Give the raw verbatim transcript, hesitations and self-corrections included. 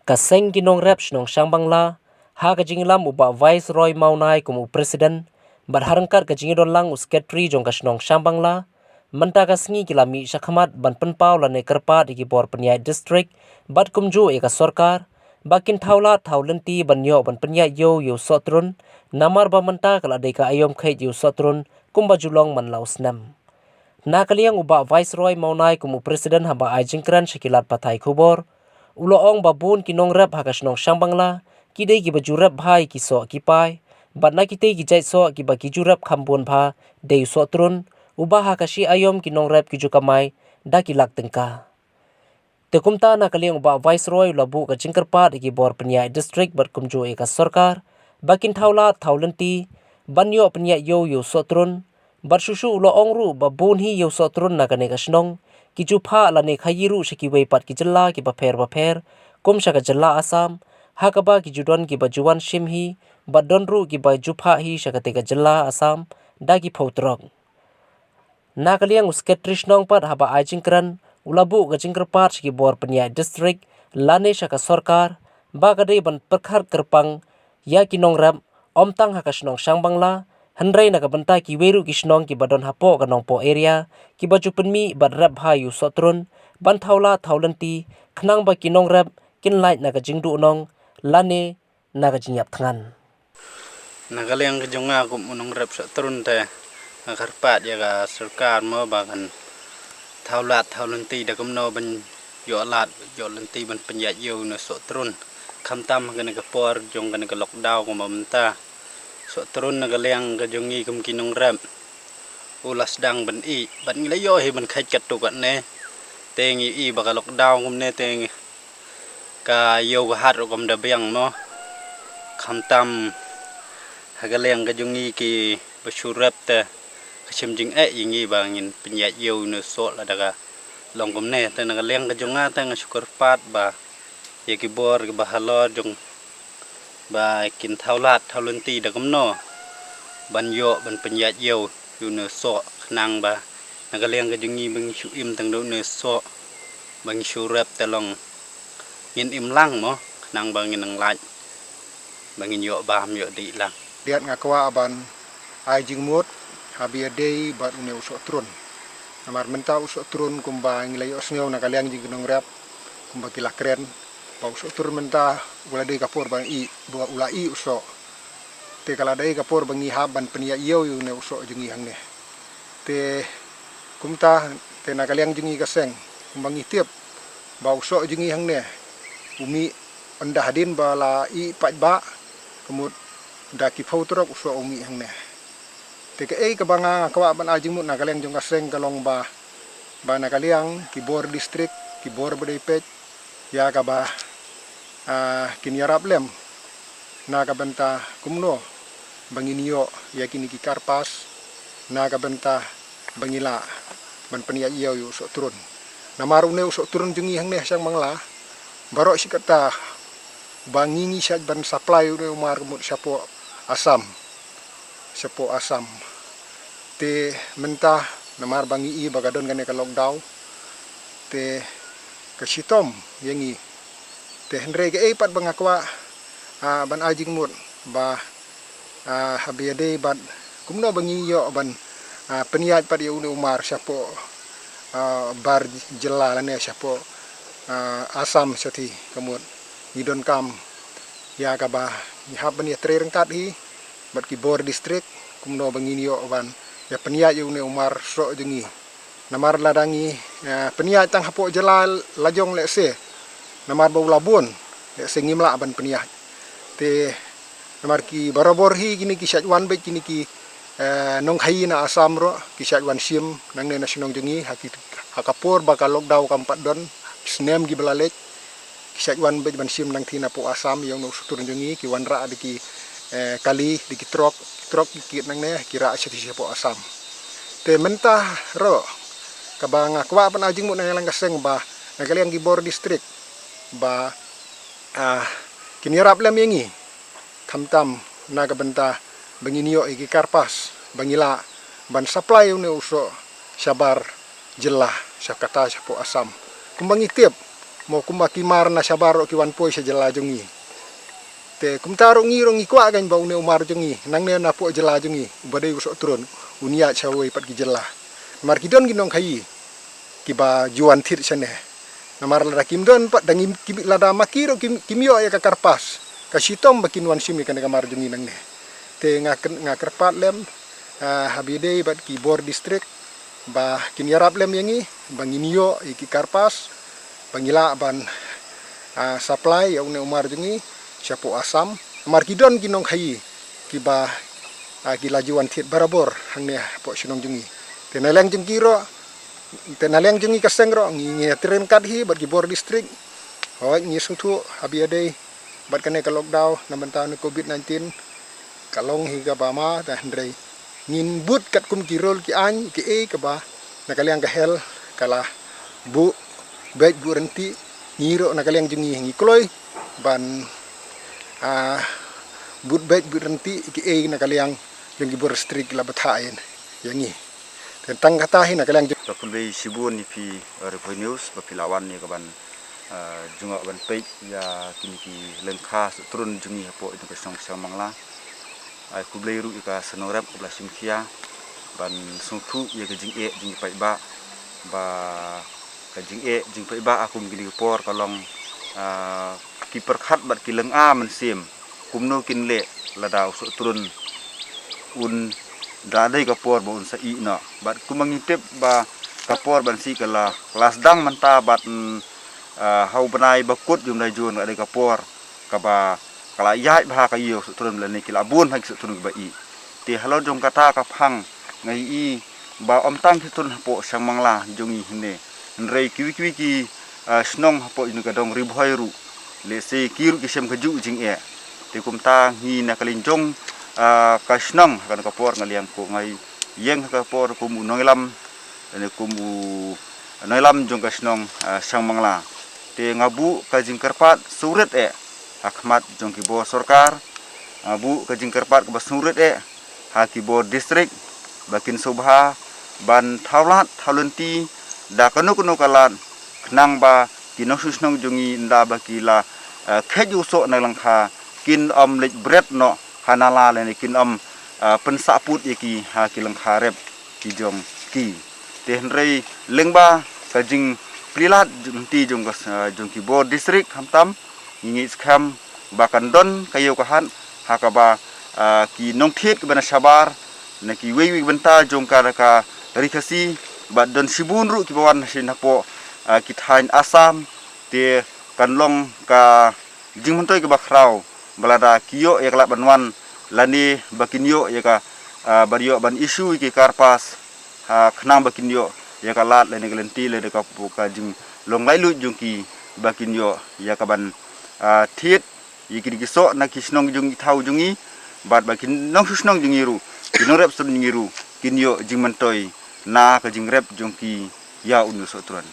Ka seng ki nongrep shnong Shangbangla, ha ka jingïalam u Bah Viceroy Mawnai kum u President, bad ha ryngkat ka jingïadon lang u Secretary jong ka shnong Shangbangla, mynta ka sngi ki la mih shakhmat ban pynpaw lane kyrpad ïa ki bor pynïaid district, bad kumjuh ïa ka sorkar, ba kin thaw lad thaw lynti ban ïoh ban pynïaid ïew ïa u sohtrun, namar ba mynta ka la dei ka aïom kheit ïa u sohtrun, kumba ju long man la u snem. Na ka liang u Bah Viceroy Mawnai kum u President haba ai jingkren sha ki lad pathai khubor, u la ong ba bun ki nongrep ha ka shnong Shangbangla, ki dei kiba ju rep bha ïa ki soh ki pai, bad na kitei ki jait soh kiba ki ju rep kham bun bha, dei u sohtrun, uba ha ka shi aïom ki nongrep ki ju kamai da ki lak tyngka. Te kumta na ka liang u Bah Viceroy u la buh ka jingkyrpad ïa ki bor pynïaid district bad kumjuh ïa ka sorkar, ba kin thaw lad thaw lynti, ban ïoh pynïaid ïew ïa u sohtrun, bad shuh shuh u la ong ruh ba bun hi ïa u sohtrun na kane ka shnong, ki ju phah lane khaïi ruh sha kiwei pat ki jylla kiba pher ba pher, kum sha ka jylla Assam, ha kaba ki ju don kiba ju wan shim hi, bad don ruh kiba ju phah hi sha katei ka jylla Assam, da ki phew trok. Na ka liang u Secretary shnong pat haba ai jingkren, u la buh ka jingkyrpad sha ki bor pynïaid district, lane sha ka sorkar, ba ka dei ban pyrkhat kyrpang, ïa ki nongrep, ym tang ha ka shnong Shangbangla, hynrei na ka bynta kiwei ruh ki shnong kiba don hapoh ka Nongpoh area, kiba ju pynmih bad rep bha ïa u sohtrun, ban thaw lad thaw lynti, khnang ba ki nongrep, kin lait na ka jingduhnong, lane, na ka jingïap thngan. Na ka liang ka jong nga kum u nongrep sohtrun te, nga kyrpad ïa ka sorkar mo ba kan thaw lad thaw lynti da kumno ban ïoh lad, ïoh lynti ban pynïaid ïew ïa une u sohtrun. Khamtam ha kane ka por jong kane ka lockdown kumba mynta. Sohtrun na ka liang ka jong ngi kum ki nongrep, u la sdang ban ih, bad ngi la ïoh hi ban kheit katto katne. Te ngi ih ba ka lockdown kumne te ngi ka ïew ka hat ruh kam da biang mo. Khamtam ha ka liang ka jong ngi kiba shu rep te, ka shim jingeh ïa ngi ba ngin pynïaid ïew ïa une u soh lada ka long kumne. Te na ka liang ka jong nga te nga shu kyrpad ba ïa ki bor kiba halor jong ba kin thaw lad thaw lynti da kumno ban ïoh ban pynïaid ïew ïa une u soh, khnang ba na ka liang ka jong ngi ba ngi shu im tang da une u soh, ba ngi shu rep te long ngin im lang mo, khnang ba ngin nang lait, ba ngin ïoh bam ïoh dih lang. Diat nga kwah ban ai jingmut ha ba ïadei bad une u sohtrun. Namar mynta u sohtrun kumba ngi la ïohsngew na ka liang jong ki nongrep, kumba ki la kren, ba u sohtrun mynta u la dei ka por ba ngi, ba u la ih u soh. Te ka la dei ka por ba ngi hap ban pynïaid ïew ïa une u soh jong ngi hangne. Te kumta te na ka liang jong ngi ka seng, kumba ngi tip ba u soh jong ngi hangne u mih ynda hadien ba la ih paidbah, ka mut da ki phew trok u soh u mih hangne. Te kaei kaba nga kwah ban ai jingmut na ka liang jong ka seng ka long ba, ba na ka liang ki bor district, ki bor ba dei peit, ïa kaba, ah, kin ïarap lem na ka bynta kumno ba ngin ïoh ïa kine ki kyrpad, na ka bynta ba ngi lah ban pynïaid ïew ïa u sohtrun. Namar une u sohtrun jong ngi hangne ha Shangbangla, baroh shi katta ba ngi ngi shait ban supply une u mar ka mut shapoh Assam. Shapoh Assam. Te mynta namar ba ngi ih ba ka don kane ka lockdown, te ka shitom ïa ngi. Te hynrei kaei pat ba nga kwah, ah, ban ai jingmut ba, ah, ha ba ïadei bad kumno ba ngi ïoh ban, ah, pynïaid pat ïa une u mar shapoh, ah, bar jylla lane shapoh, ah, Assam shathie, ka mut ngi donkam ïa kaba ngi hap ban ïatrei ryngkat hi bad ki bor district, kumno ba ngin ïoh ban ïa pynïaid ïa une u mar soh jong ngi. Namar lada ngi, eh, pynïaid tang hapoh jylla la jong lehse, namar ba u la bun, lehse ngim lah ban pynïaid. Te namar ki barabor hi kine ki shait wan beit kine ki, eh, nongkhaïi na Assam ruh, ki shait wan shim nangne na shnong jong ngi, ha ki, ha ka por ba ka lockdown kam pat don, snem kiba la leit, ki shait wan beit ban shim nangthie napoh Assam ïa une u sohtrun jong ngi, ki wanrah da ki, eh, kali, da ki trok, ki trok ki kit nangne, ki rah shathie shapoh Assam. Te mynta ruh kaba nga kwah ban ai jingmut na ka liang ka seng ba na ka liang ki bor district ba, ah, kin ïarap lem ïa ngi, khamtam na ka bynta ba ngin ïoh ïa ki kyrpad ba ngi lah ban supply une u soh shabar jylla, sha kata shapoh Assam. Kumba ngi tip mo kumba ki mar na shabar ruh ki wan poi sha jylla jong ngi. Te kumta ruh ngi ruh ngi kwah kan ba une u mar jong ngi nangne napoh jylla jong ngi ba dei u Sohtrun un ïaid sha wei pat ki jylla. Namar ki don ki nongkhaïi kiba ju wan thied shane. Namar lada kim don pat da ngim, kim, lada ma ki ruh kim, kim ïoh ïa ka karpas, ka shitom ba kin wan shim ïa kane ka mar jong ngi nangne. Te nga kyn-, nga kyrpad lem, ah, ha ba ïadei bad ki bor district ba kin ïarap lem ïa ngi ba ngin ïoh ïa ki karpas ba ngi lah ban, ah, supply ïa une u mar jong ngi shapoh Assam. Namar ki don ki nongkhaïi kiba, ah, ki la ju wan thied barabor hangne hapoh shnong jong ngi. Te na liang jong ki ruh, te na liang jong ngi ka seng ruh ngi, ngi ïatreilang hi bad ki bor district. Hooid, ngi sngewthuh ha ba ïadei bad kane ka lockdown na bynta une covid nineteen ka long hi kaba ma, te hynrei ngin bud katkum ki rule ki aiñ kiei kaba na ka liang ka health ka la buh beit buh ryntih. Ngi ruh na ka liang jong ngi ngi kloi ban, ah, bud beit bud ryntih kiei na ka liang jong ki bor district ki la bthah ïa ngi. Te tang kata hi na ka liang jong. Ka khublei shibun ïa phi, uh, Ri Bhoi News ba phi la wan ïa ka ban, uh, jngoh ban peit ïa kine ki lyngkha Sohtrun jong ngi hapoh ïa ka shnong Shangmangla. Ai khublei ruh ïa ka Shnong Rep kaba la shim khia ban sngewthuh ïa ka jingeh jingpaidbah, ba ka jingeh jingpaidbah ha kum kine ki por ka long, ah, ki pyrkhat bad ki lynga mynsiem kumno kin leh lada u Sohtrun un da dei ka por ba un sa ih noh. Bad kumba ngi tip ba ka por ban sa ih ka la, ka la sdang mynta bad, mm, ah, ha u bnai ba kut jong u bnai Jun ka dei ka por kaba ka la ïaid bha ka ïew u Sohtrun lane ki la bun bha ki Sohtrun kiba ih. Te halor jong kata ka phang nga ïohi ba ym tang ki Sohtrun hapoh Shangmangla jong ngi hynne, hynrei kiwei kiwei ki, ah, shnong hapoh ïa ka dong Ri Bhoi ruh lehse ki ruh ki shem kajuh jingeh. Te kumta ngi na ka liang jong, ah, ka shnong ha kane ka por nga liang ko, nga ïeng ha ka por kum u nongïalam, lane kum u nongïalam jong ka shnong, ah, Shangmangla. Te nga buh ka jingkyrpad sawrit eh ha khmat jong ki bor sorkar, nga buh ka jingkyrpad kaba sawrit eh ha ki bor district ba kin sngewbha ban thaw lad thaw lynti da kano kano ka lad khnang ba ki nongshong shnong jong ngi ynda ba ki la, eh, khet ïa u soh na lyngkha kin ym leit bret noh ha nala lane kin ym, eh, pynsahpud ïa ki ha ki lyngkha rep ki jong ki. Te hynrei lyngba ka jingplie lad lynti jong ka, eh, jong ki bor district khamtam ngi ngeit skhem ba kan don ka ïew ka hat ha kaba, ah, ki nongthied kiba na shabar na kiwei kiwei ki bynta jong ka, ka Ri Khasi bad don shibun ruh kiba wan sha hapoh, ah, ki thaiñ Assam. Te kan long ka jingmyntoi kaba khraw ba lada ki ïoh ïa ka lad ban wan lane ba kin ïoh ïa ka, ah, ban ïoh ban issue ïa ki karpas. Ha khnang ba kin ïoh ïa ka lad lane ka lynti lane ka, ka jinglong laitluid jong ki ba kin ïoh ïa ka ban, ah, thied ïa ki, ki soh na ki shnong jong ngi, thaw jong ngi bad ba ki nongshong shnong jong ngi ruh, ki nongrep shnong jong ngi ruh kin ïoh jingmyntoi na ka jingrep jong ki ïa une u Sohtrun.